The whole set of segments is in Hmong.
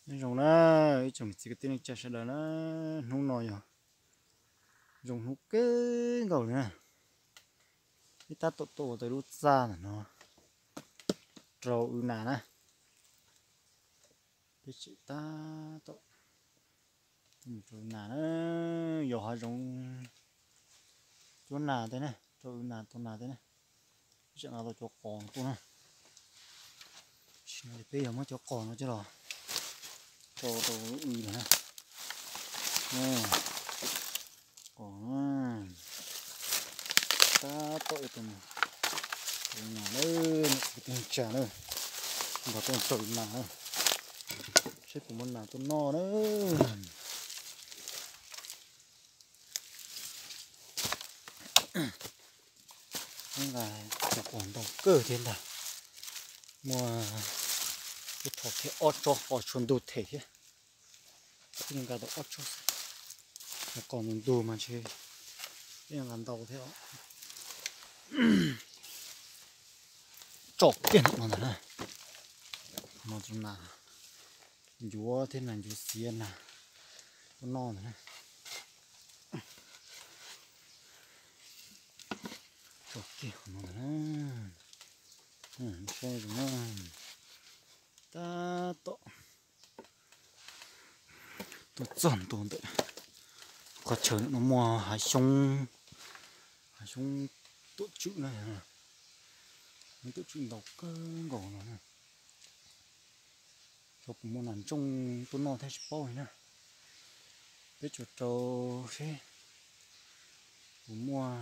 Nyob zoo na, ib tsoom niam txiv kwv tij neej tsa sawv daws na, hnub no yog zoo hnub kawg nkaus li na. Peb tab tom tuaj ua tau lub txaj ntawm no rau wb nas na. Peb tseem tab tom tuaj mus rau wb nas na, yog hav zoov cuab nas tej na, rau wb nas tau nas tej na. Peb tseem nqa tau cov qos no tuaj na. Tam sim no peb yog muab cov qos no coj los rau rau wb lawm na. Qos tab tom ib tug nas na, kwv tij neej tsa na, nqa tuaj rau wb nas na, seb puas muaj nas tuaj noj na. Nqa cov qos ntau kawg thiab ntag. Muaj, twb rho kiag ob tsob qos tshuav ntug them thiab. Twb nqa tau ob tsob xwb. Cov qos ntug ntug mas ntshe nqa ntau thiab os. Tso kiag no ntag na. No tus nas ncuav thiab nas ncuav xiav na, tuaj noj ntag na. Tso kiag qhov no ntag na. Saib zoo na. Tab tom tuaj txog ntua ntawm qhov chaw no muaj hav xyoob, hav xyoob tuam tswm na, hav xyoob tuam tswm ntau kawg nkaus no na. Xyov puas muaj nas ntsooj tuaj noj thiab tsis paub li na. Peb tsuas rau seb puas muaj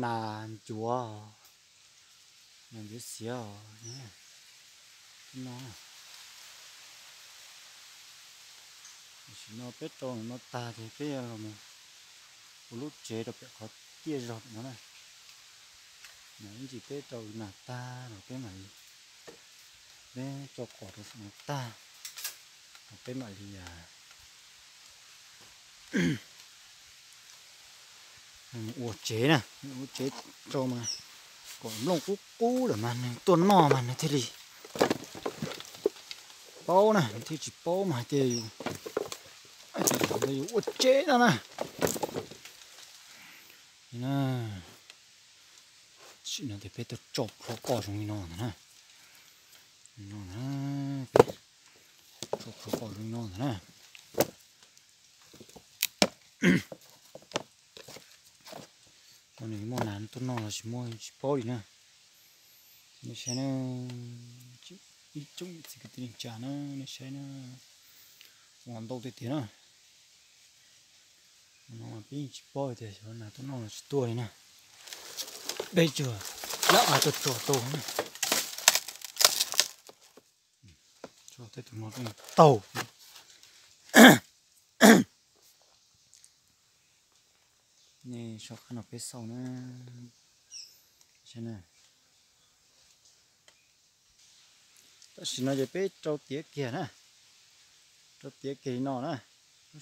nas ncuav, nas ncuav xiav os no. Tam sim no peb rau no tag ces peb yuav los mus ua lub tsev rau pem qhov tiaj zog pem no na. Ib ntsis peb rau nas tag los peb mam li, peb rau qos rau saum no tag los peb mam li ua tsev na, ua tsev rau mas kom nplooj qub qub lawm mas nws tuaj noj mas nws thiaj li paub na, nws thiaj tsis paub mas hais tias yus, yus ua tsev no na. Tam sim no ces peb tuaj tso plhuav qos zoo li no ntag na. Peb tso plhuav qos zoo li no ntag na. Nws muaj nas tuaj noj los tsis muaj tsis paub li na. Nej saib na, ib tsoom niam txiv kwv tij neej tsa na, nej saib na, ua ntau tiag tiag na. No peb yeej tsis paub tias xyov nas tuaj noj los tsis tuaj li na. Peb tsuas lab av tuaj tso rau na. Tso tej tus no rau taug. Nej saib qhov no peb xauj na. Tam sim no ces peb rau tiav kiag na, rau tiav kiag li no na,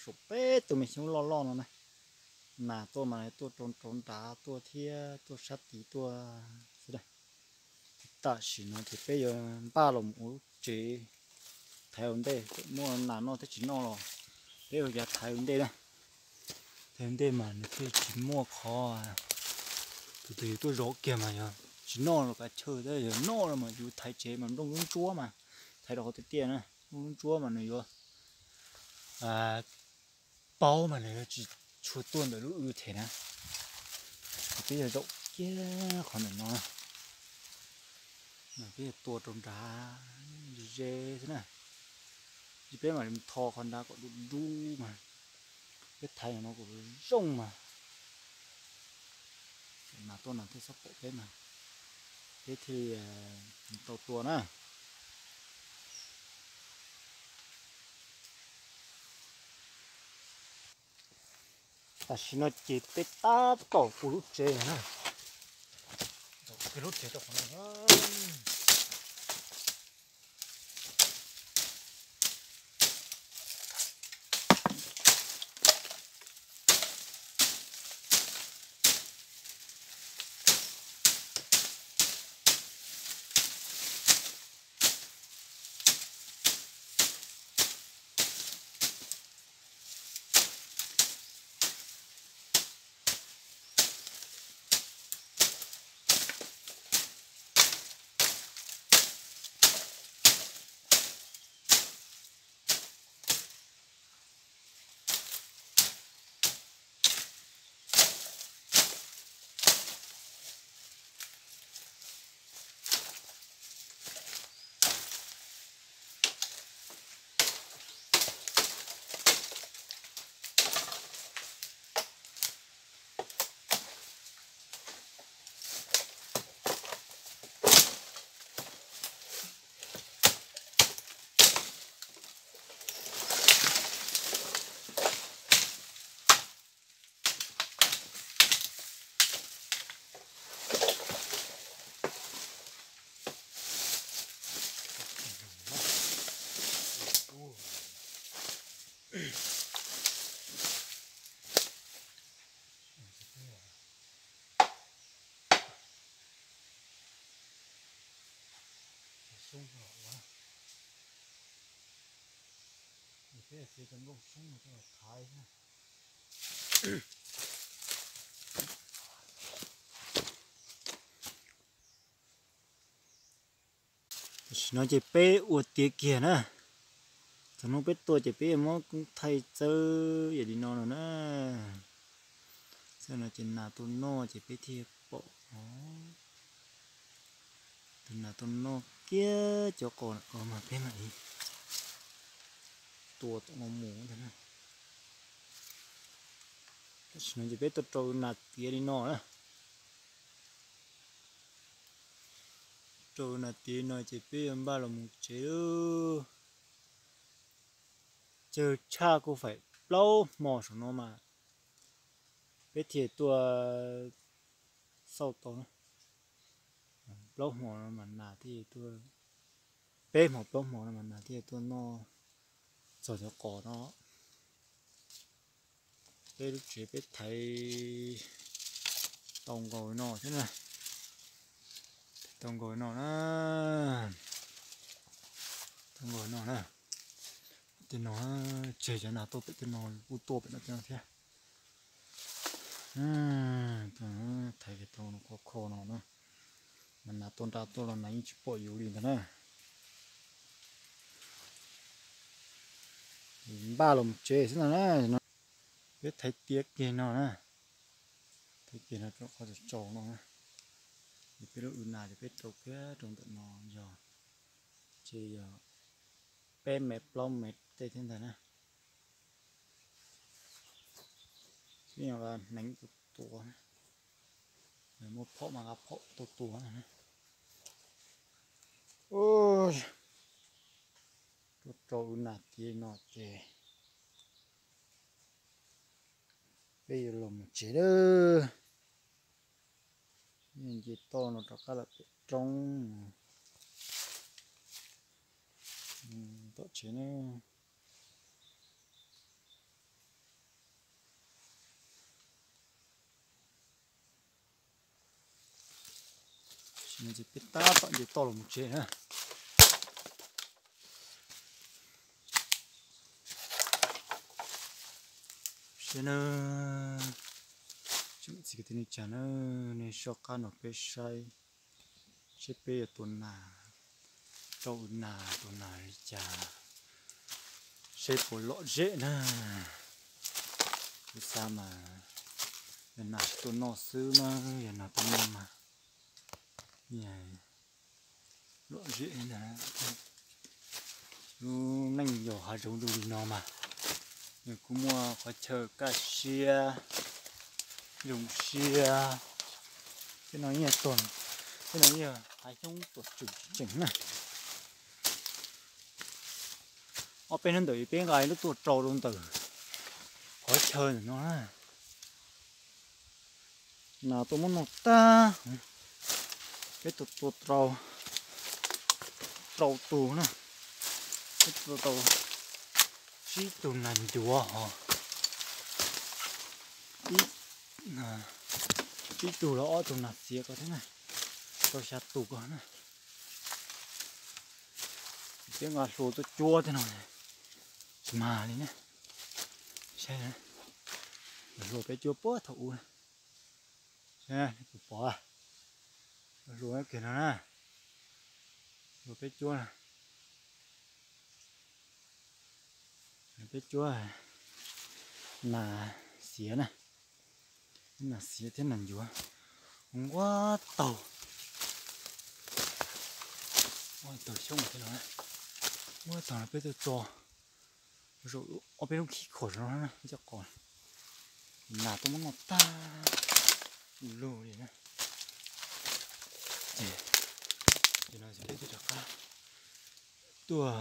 saum peb tus me xyoob loj loj no na. Nas tuaj mas tuaj rau nrav tuaj thiab tuaj sab tid tuaj xwb na. Tam sim no ces peb yuav npaj los mus ua lub tsev thaiv ua ntej, muaj nas noj thiab tsis noj los peb yuav yav thaiv ua ntej na. Thaiv ua ntej mas nws thiaj tsis muaj qhov, tus twg yus tuaj zov kiag mas yog tsis noj los kav chaw, yog noj los mas yus thaiv tsev mas nplooj lub ntsuab mas, thaiv rau qhov tiaj tiaj na, nplooj lub ntsuab mas nws yuav paub mas nws yuav tsis tshua tuaj ntawm lub w them na. Ces peb yog zaum kiag qhov ntawm no, peb yog tua rau nrad ze ze xwb na. Ces peb mam li tho qhov nrad kom dub dub mas peb thaiv no kom zoo mas, nas tuaj nas thiaj txhob pom peb mas, peb thiaj li tau tua na. Tam sim no ces peb tab tom ua lub tsev na, ua lub tsev rau qhov no. Xyoob los ua, peb txiav cov nplooj xyoob no coj los thaiv na. Tam sim no ces peb ua tiav kiag na. Thaum no peb tua ces peb yuav muab koob thaij txawb yam li no no na. Txawm no ces nas tuaj noj ces peb thiaj pom. Tus nas tuaj noj kiag cov qos ko mas peb mam li tua tau mus ntag na. Tam sim no ces peb tuaj rau nas tiav li no na. Rau nas tiav li no ces peb yuav npaj los mus tsev lawm. Cawg tshaj kuj faim plaub hmo saum no mas peb thiaj tuaj xauj tau na. Plaub hmo no mas nas thiaj tuaj, peb hmo plaub hmo no mas nas thiaj tuaj noj txog cov qos no. Peb lub tsev peb thaiv tau nkaus no thiab na. Thaiv tau nkaus no na. Tau nkaus no na. Tej no tseg cov nas tuaj pem tej no kuj tuaj pem no tej no thiab. Thaiv tau no khov kho no na. Mas nas tuaj nrad tuaj los nas yeej tsis pom yus li ntag na. Npaj los mus tsev xwb no na. Peb thaiv tiav kiag no na. Thaiv kiag no rau qhov tsaus tsaus no na. Ces peb lub w nas ces peb rau kiag rau ntawm no yog, ces yog peb mev plaub mev tej thiab ntag na. Peb yog hneev tua tua, muaj phom mas nqa phom tua tua. Tuaj rau w nas tiav no ces peb yuav los mus tsev lawm. Nce toj no rov qab los pem roob tom tsev na. Tam sim no ces peb tab tom nce toj los mus tsev na. Saib na, tsoom txiv kwv tij neej tsa na, nej soj qab nrog peb saib, saib peb yuav tua nas, rau nas tua nas li cas, saib puas lom zem na. Kuv xav mas yog nas tsis tuaj noj xwb na, yog nas tuaj noj mas lom zem ntag. Lub neej yog hav zoov zoo li no mas nws kuj muaj qhov chaw kaj siab, zoo siab. Tej no yog, tej no yog hav xyoob tuam tswm tseem na. Ob peb hnub ntawd peb nqa lub tuaj rau rau ntawm qhov chaw ntawm no na. Nas tuaj muab noj tag, peb tua tua rau, rau tus na, peb tua tau tsib tug nas ncuav hos, ib, tsib tug los ob tug nas xiav ko thiab na, tau xya tus ko na. Peb nqa hlua tuaj cuab tej no tsis mag li na. Saib, hlua peb cuab puag thaum ub, saib kuv pom, hlua kiag no na, hlua peb cuab, peb cuab nas xiav na, nas xiav thiab nas ncuav, nquag taug, nquag taug xyoob thiab no, nquag taug no peb tuaj tso, ob peb lub khib khuam no na, cov qos, nas tuaj muab noj tag lug li na. Ces no peb twb rov qab tuaj,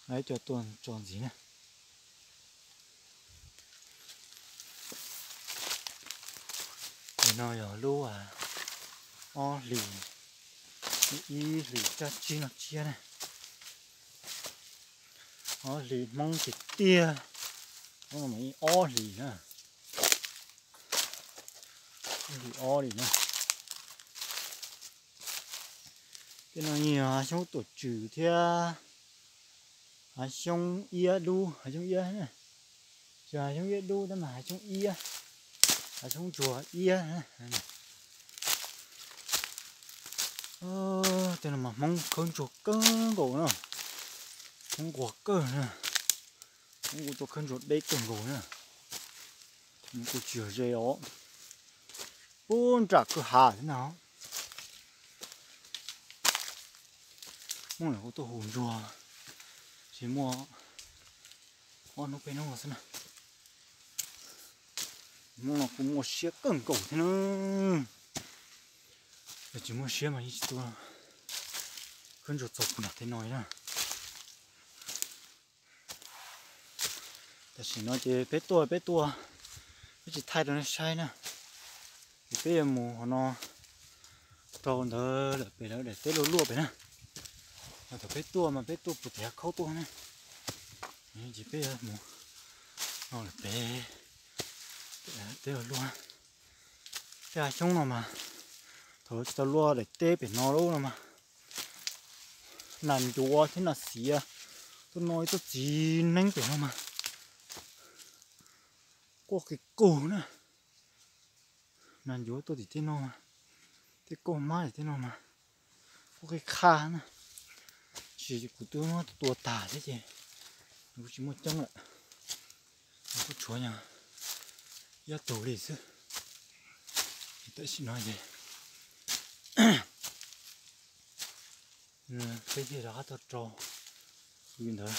lawv cov tuaj tso ntxiv na. Nim no yog lub ob hlis, ib hlis tsab tsib no tshiab na. Ob hlis Hmoob tiag tiag, Hmoob no mas ib ob hlis na, ib hlis ob li na. Tej no yog hav xyoob tuam tswm thiab hav xyoob iab dub, hav xyoob iab, tsis hav xyoob iab dub tab mas hav xyoob iab, hav xyoob ntsuag iab. Tej no mas Hmoob khawb ntsuag kawg nkaus na, Hmoob nquag kawg na, Hmoob kuj tuaj khawb ntsuag deb kawg nkaus na. Kuj tsis yog ze os, pub nram kwj ha thiab na. Hmoob lawv kuj tuaj hu ntsuag, tsis muaj ob hnub peb hnub no xwb na. Hmoob no kuj muaj siab kawg nkaus thiab na. Yog tsis muaj siab mas yeej tsis tuaj khawb ntsuag txog puag nram tej no na. Tam sim no ces peb tuaj, peb tuaj, peb tsis thaij rau nej saib na. Ces peb yuav mus qhov no rau ntawd lawm pem lawv daim teb luaj luaj pem na. Mas thaum peb tuaj mas peb tuaj puag tim hav khaub tuaj na. Ces peb yuav mus no lawm pem, pem teb luaj luaj. Tej hav xyoob no mas thaum tsis tau luaj daim teb pem no lub no mas nas ncuav thiab nas xiav tuaj no ib tuaj txiv neeb pem no mas quaj qig qug na. Nas ncuav tuaj tim tej no mas, tej kauj hmab tim tej no mas quaj qig qha na. Tab sis kuv twb muab tua tag thiab ces kuv tsis muaj coob lawm, kuj tshuav nyuag ob tug li xwb. Tam sim no ces peb thiaj rov qab tuaj rau yus ntawd.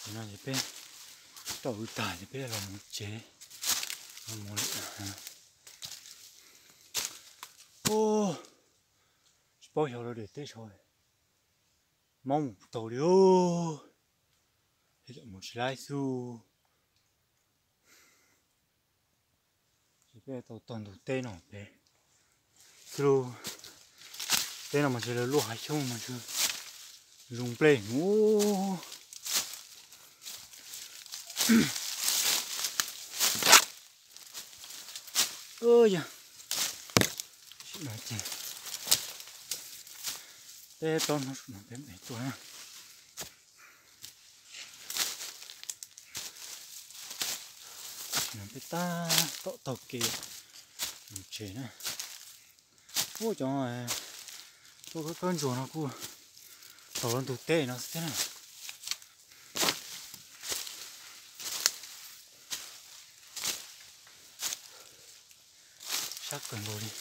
Ces no ces peb rau yus tag ces peb los mus tsev, los mus lawm. Tsis paub xyov lawv daim teb sau, mob mus tau li, mus tsis laib xwb. Ces peb tau tog ntug teb no pem, teb no mas ntshe lawv luaj hav xyoob mas ntshe zoo nplej mus. Yog, peb plaub hnub no peb mam tuaj na. Peb tab tom taug kev mus tsev na. Ub, cov tuaj khawb khawb ntsuag no kuj taug lawv ntug teb no xwb thiab na. Sab kawg nkaus li.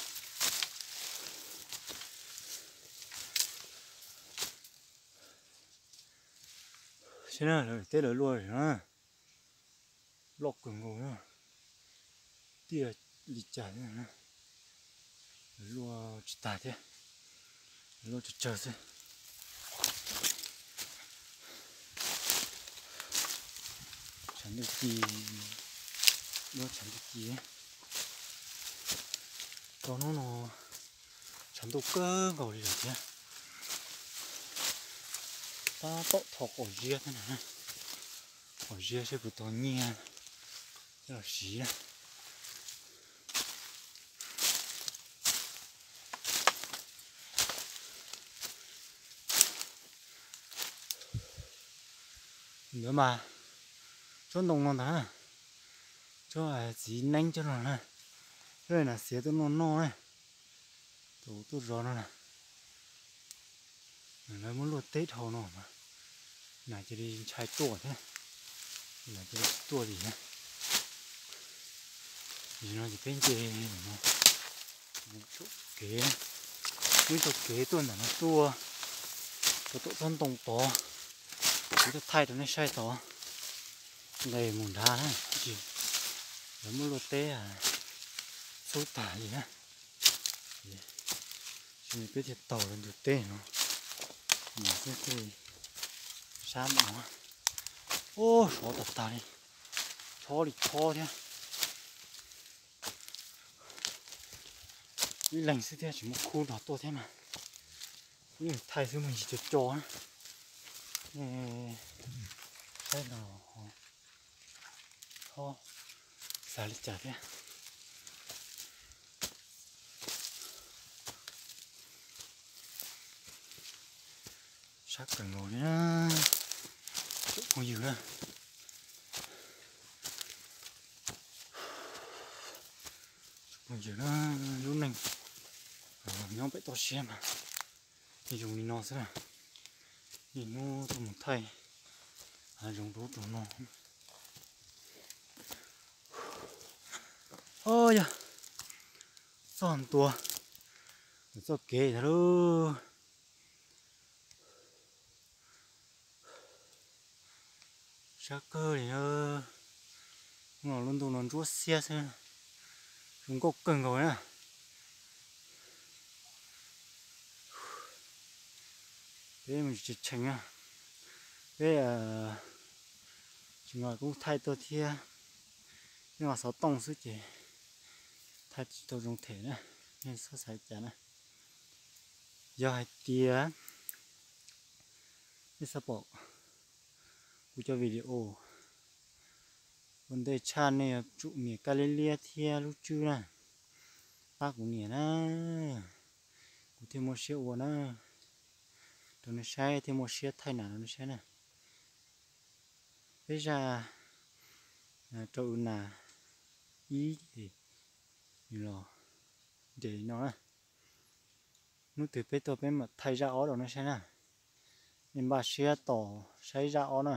Saib na, lawv teb lawv luaj na, loj kawg nkaus na, tiaj li cas thiab na, lawv luaj tsis tag thiab, lawv luaj tsawg tsawg xwb. Tshav ntuj ci, lub tshav ntuj ci. Tau hnub no tshav ntuj kawg nkaus li lawm thiab. Tab tom tho quav ziab thiab na, quav ziab seb puas tau nyiaj coj los siv na. Ntawd mas tsob ntoo no ntag, tsob txiv neeb coj no na, tsob nas xiav tuaj noj noj na, tus tuaj zov no na. Lawv muab luaj teb dhau no mas nas cia li ntshai tuaj thiab, nas cia li tsis tuaj li na. Yog no ces peb nce no, kev, muaj ib txoj kev tuaj ntawm no tuaj, tuaj tom tsob ntoo tod, kuv tuaj thaij rau nej saib tod, nqes mus nrad na, tab sis lawv muab luaj teb xub tag li na. Ces peb thiaj taug lawv ntug teb no mus xwb thiaj sab mus. Ub, sov tas tas li, chob li chob thiab. Ib leeg xwb thiab tsis muaj khub nrog tuaj thiab mas, ib leeg thaij xwb mas ntsis co co na. saib no ho xav li cas thiab. Sab kawg nkaus li na, tsoom phooj ywg na. Tsoom phooj ywg na, lub neej nyob pem toj siab mas zoo li no xwb na. Niaj hnub tuaj mus thaij hav zoov rau ub rau no. Au yog, txog ntua txoj kev ntag lauj. Sab kawg li na, hnub no lub ntuj no ntsuab xiab xwb, zoo nkauj kawg nkaus na. Peb mus tsis tshee na, peb tsis nqa koob thaij tuaj thiab, peb nqa xov tooj xwb ces thaij tsis tau zoo them na, nej txhob xav cas na. Yog hais tias nej xav pom kuv cov video ua ntej tshaj, nej yuav tsum nias kab liab liab thiab lub tswb na, pab kuv nias na, kuv thiaj muaj siab ua na, rau nej saib, thiaj muaj siab thaij nas rau nej saib na. Peb zaj rau nas ib es nws los nres li no na. Hnub twg peb tuaj peb mam thaij zaj ob rau nej saib na. Nej npaj siab tos saib zaj ob na.